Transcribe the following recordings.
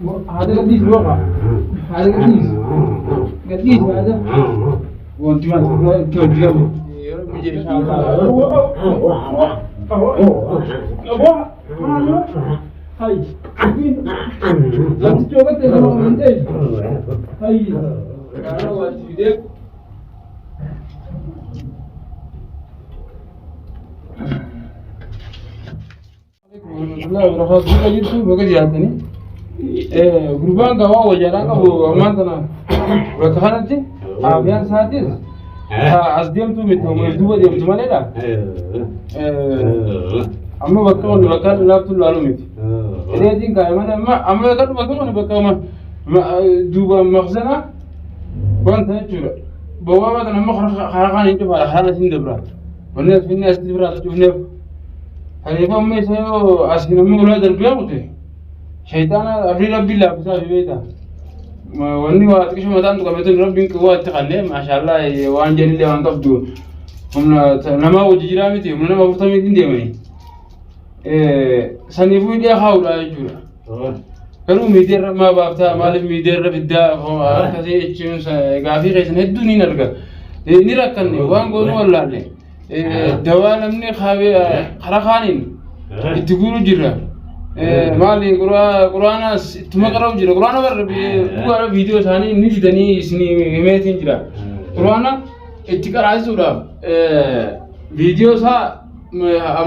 Haada gadhiisi boqa. Haada gadhiisi. Gadhiisi haada. Wanti maal itti hojjetamu. Yeroo biyya Hay. Lamtichi ogatte nama amantee. Hay. Karaa waa fidee. Warahmatullahi wabarakatuh. Bakka jirtu bakka jiraatanii. Gurbaan gabaa wayyaadhaan qabu ammaan tana bakka kanatti aafiyaan isaatis as deemtu miti homaa duuba deemtu maleedha. Amma bakka kun bakka laaftu laalu miti. Hidheetiin kaa'e malee amma amma bakka bakka kun bakka duuba maqsana wanta jechuudha. Bawwaabaa kana amma karaa kaan hin cufaadha karaan asiin dabra. Wanni as finne asitti biraa cufneef. Kanaafuu amma isa yoo asiin amma ulaa darbee kute shayxaana abdii rabbiin laaffisaa fi beekta. Wanni waa xiqqisho mataan tuqame tun rabbiin qawwaa itti kannee maashaallah waan jedhillee waan qabdu humna namaa wajji jiraa miti humna nama afurtamiitiin deemanii. Saniifuu hidhee kaa'uudha jechuudha. Garuu miidiyaa irra maa baaftaa maaliif miidiyaa irra fiddaa akkasii jechuun gaafii keessan hedduu ni arga. Ni rakkanne waan goonuu wallaalle. Dawaa namni karaa kaaniin itti guuru jira. Maali quraanaas ittuma qara'u jira. Quraana barra dhugaadha viidiyoo isaanii ni didanii isinii himeetiin jira. Quraana itti qaraasisuudhaaf viidiyoo isaa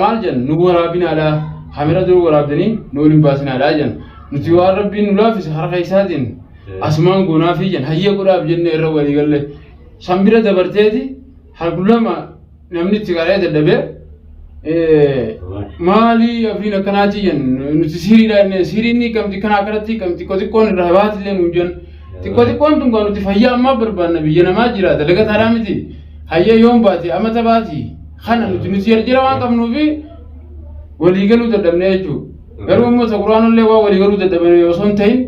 maal jedhan nu waraabinaadha. Kaamera dura waraabdanii nu waliin baasinaadha jedhan. Nuti waan rabbiin nu laaffise harka isaatiin asumaan goonaafii jedhan hayyee godhaaf jenne irra walii galle. San bira dabarteeti harku lama namni itti qara'ee dadhabee maali afiin akkanaatii jennu nuti siriidha jennee siriin ni qabdi kana akkanatti qabdi xiqqoo xiqqoon irraa baatillee nuun jennu xiqqoo xiqqoon tun gaa nuti fayyaa ammaa barbaanna biyya namaa jira dalagataadhaa miti hayyee yoon baate amata baati kana nuti nuti jarjara waan qabnuufi walii galuu dadhabnee jechuudha garuu immoo isa quraanallee waan walii galuu dadhabne osoo hin ta'in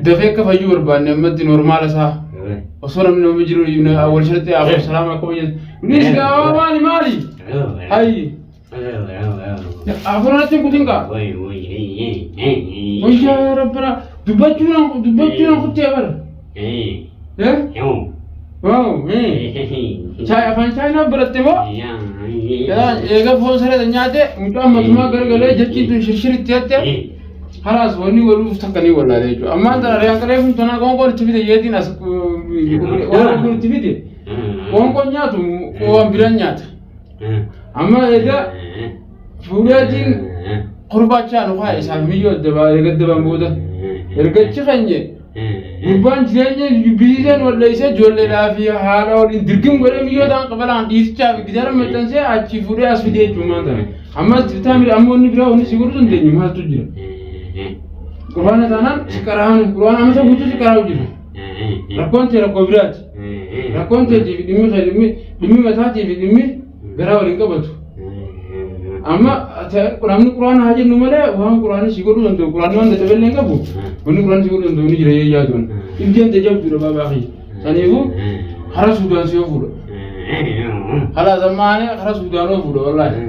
dafee akka fayyuu barbaanne ammatti normaala isaa osoo namni nama jiru wal sharxii afur salaama akkuma jedhu kunis gaa maali maali hayyi afur natti hin kutin gaa wayyaa rabbana dubbachuu nan dubbachuu nan kuttee bara eh wow chaay afaan chaayinaa baratte moo eega foon saree nyaate mucaan matumaa garagalee jechiin tun shirshiritti jette Halaas wanni godhuuf takka ni wallaale jechuudha. Ammaan tana riyaan qaree kun tanaa qoonqoon itti fide yeetiin as qoonqoon itti fide qoonqoon nyaatu waan biraan nyaata. Amma egaa fuudheetiin korbaachaa nu kaa isaaf miyyoo addabaa eega addabaan booda ergachi keenye gurbaan jireenya biyyisan walleessee ijoolleedhaa fi haadha waliin dirgim godhee miyyoo ta'an qabalaan dhiisichaa fi gidaara maxxansee achi fuudhee as fidee jechuudha maal ta'e. Ammas bitaa miti amma wanni biraa wanni si godhuu dandeenyu maaltu jira? Quraana taanaan si qara'aan quraana amata guutuu si qara'u jira. Rakkoon tee rakkoo biraati. Rakkoon teetii fi dhimmi kee dhimmi dhimmi mataatii fi dhimmi garaa waliin qabatu. Amma namni quraana haa jennu malee waan quraanni si godhuu danda'u quraanni waan dadhaballee hin qabu. Wanni quraanni si godhuu danda'u ni jira yoo yaadu. Dhibdeen tee jabduudha baabaa kiyya. Saniifuu hara Suudaan si ofuudha. Kalaas amma ani hara Suudaan ofuudha wallaahi.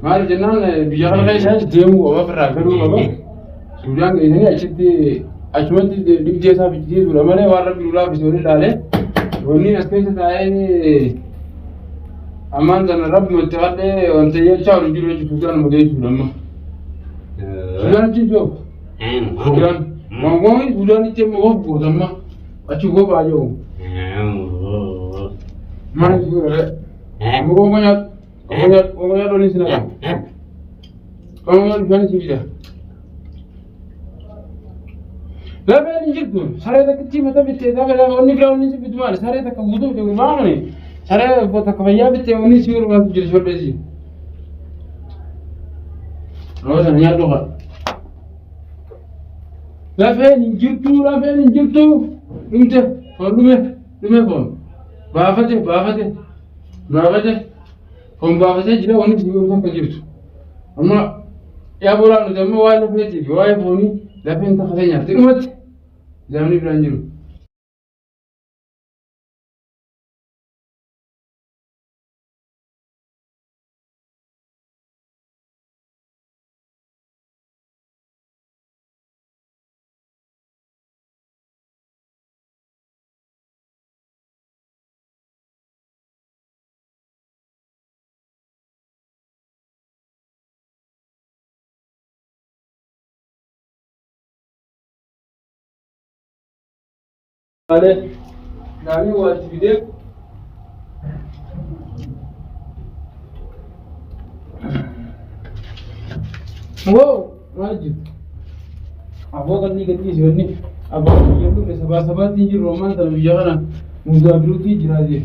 Maaliif jennaan biyya kana keessa deemuu qaba ofirraa galuu qaba. Suudaan geessanii achitti achumatti dhibdee isaa fichisiisuudha malee waan rabbi nu laaffise wani ilaalee wanni as keessa taa'ee ammaan tana rabbumatti kadhee wanta jechaa waliin jiru jechuudha Suudaan nama geessuudha amma. Suudaan achi hin joofu. Suudaan waan Suudaanitti amma of goota amma. Achi gobaa jiru. Mana jiru re. Amma qoonqoo nyaatu. Qoonqoo nyaatu. Qoonqoo nyaatu waliin sin haqa. Qoonqoo nyaatu bishaan si fida. Lafeen hin jirtu. Saree takkitti mata bittee lafa lafa wanni biraa wanni si bitu maali? Saree takka guutuu bitte gurbaa kuni. Saree takka fayyaa bittee wanni si barbaadu jira shodheesi. Nama sana nyaadhu haa. Lafeen hin jirtu, lafeen hin jirtu. Dhumte, foon dhume, dhume foon. Baafate, baafate, baafate. Foon baafatee jira wanni si godhu takka jirtu. Amma yaa boolaa nuti amma waa'ee lafeetii fi waa'ee foonii lafeen takka ta'e nyaatte dhumatti. Zamni biraan jiru. Laalee laalee waa itti fidee. Wow, maal jirtu? Aboo qalbii gadhiisi wanni abbaa biyya dhufe sabaa sabaatti hin jirru ammaan tana biyya kana muuzaa biruutii jiraate.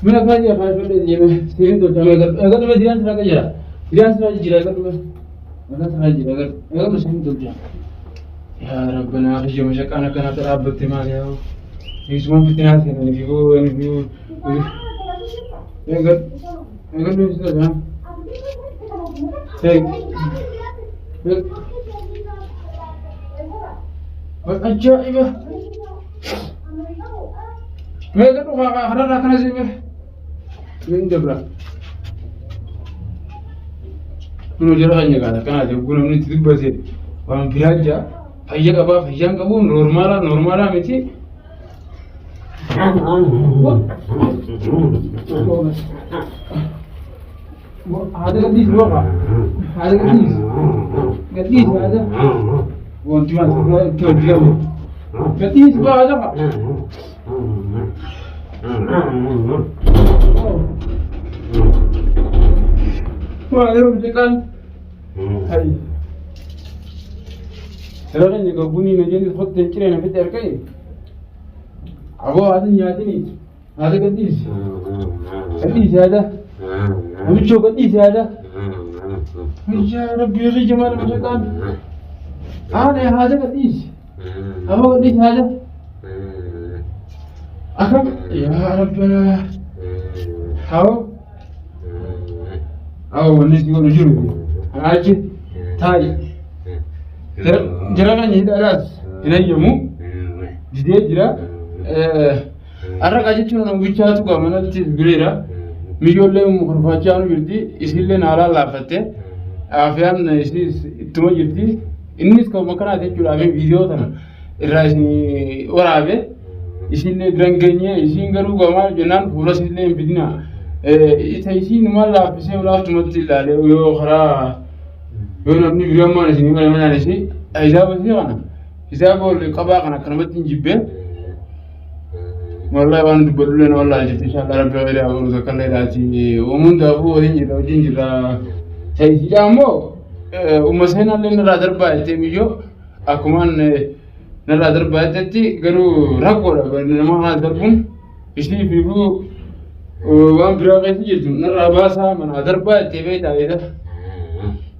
Mina kaajii afaan fedhe deeme sirriin tolchamee eegadhume diraan siraa jira. Diraan siraa jira eegadhume. Diraan siraa jira eegadhume sirriin tolcha. Yaa Rabbanaa kiyya mashaqaan akkanaa dhaabbatte maali yaa. Isumaan fitinaa seenanii fi boo fi eegadhu eegadhu si tolcha. Hey. Ajaa'iba! Mee gadhu kanarraa akkana si mee. Min dabra. Kun jara keenya gaata akkanaati hogguu namni itti dubbate waan biraa jaa fayya qabaa fayyaan qabu noormaalaa noormaalaa miti. Haada gadhiisi boqa. Haada gadhiisi. Gadhiisi haada. Wanti maal itti hojjetamu. Gadhiisi baa haada qa. Waa yeroo biqaan. Hayi. Yeroo keenya gabbunii na jenni kotteen ciree na fixe harka'e. Aboo haati nyaatini. Haada gadhiisi. Gadhiisi haada. Namichoo gadhiisi haada. Yaa Rabbi kiyya maal mashaqaan. Haada haada gadhiisi. Aboo gadhiisi haada. Akkam yaa Rabbana. Haa. Haa wanni si godhu jiru. Kanaa achi taa'i. Jara keenya hidhaadhaas hin hayyamu. Didee jira. Har'a jechuun nama bichaatu gaa manatti bireera. Mijoollee kurfaachaa nu jirti. Isiillee naalaa laafatte. Afiyaan isiis ittuma jirti. Innis kan makkanaati jechuudha. Afiyaan viidiyoo tana irraa isin waraabe. Isiillee biran geenye. Isiin garuu gamaa jennaan fuula isiillee hin fidina. Isa isiin maal laaffisee laaftumatti ilaalee yoo karaa yoo namni biraan maan isin himame manaan isii hisaaba isii kana hisaaba ol qabaa kana akkanumatti hin jibbee. Wallahi waan dubbadhullee na wallaahi jirti inshallah rabbi khayri haa godhu takka illee dhaati uumuun daafuu waliin jirra wajjin jirra ta'isiidha ammoo umma seenaallee narraa darbaa jettee miyyoo akkumaan narraa darbaa jettetti garuu rakkoodha nama kana darbuun isii fiifuu waan biraa keessa jirtu narraa baasaa manaa darbaa jettee beektaa beekta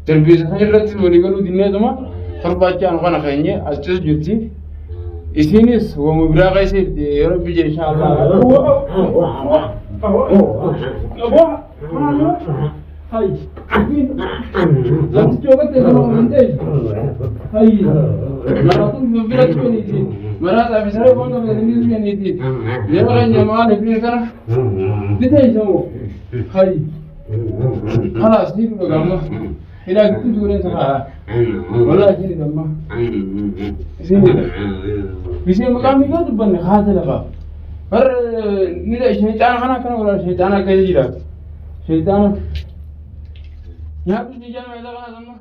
darbiisa san irratti walii galuu dinneetuma torbaacha anu kana keenye as cisu jirti. Isiinis wama biraa keessa jirti yoo rabbi jee insha Allah. Hay. Lamtichi ogatte nama amantee. Hay. Maraatuun bira tuqaniiti. Maraataa fi saree waan qabatanii tuqaniiti. Yeroo keenya maal fi kana ni teessamu. Hay. Kalaas ni dhuga gamma. Hidhaa gidduu suureen sakaa. Walaa isin hidhamma. Isin hidha. Bisee maqaa miidhaa dubbanne haata lafaa. Bar ni dha sheexaana kana akkana godhaa sheexaana akka jira. Sheexaana. Nyaadhu si jaalma isa kana samma.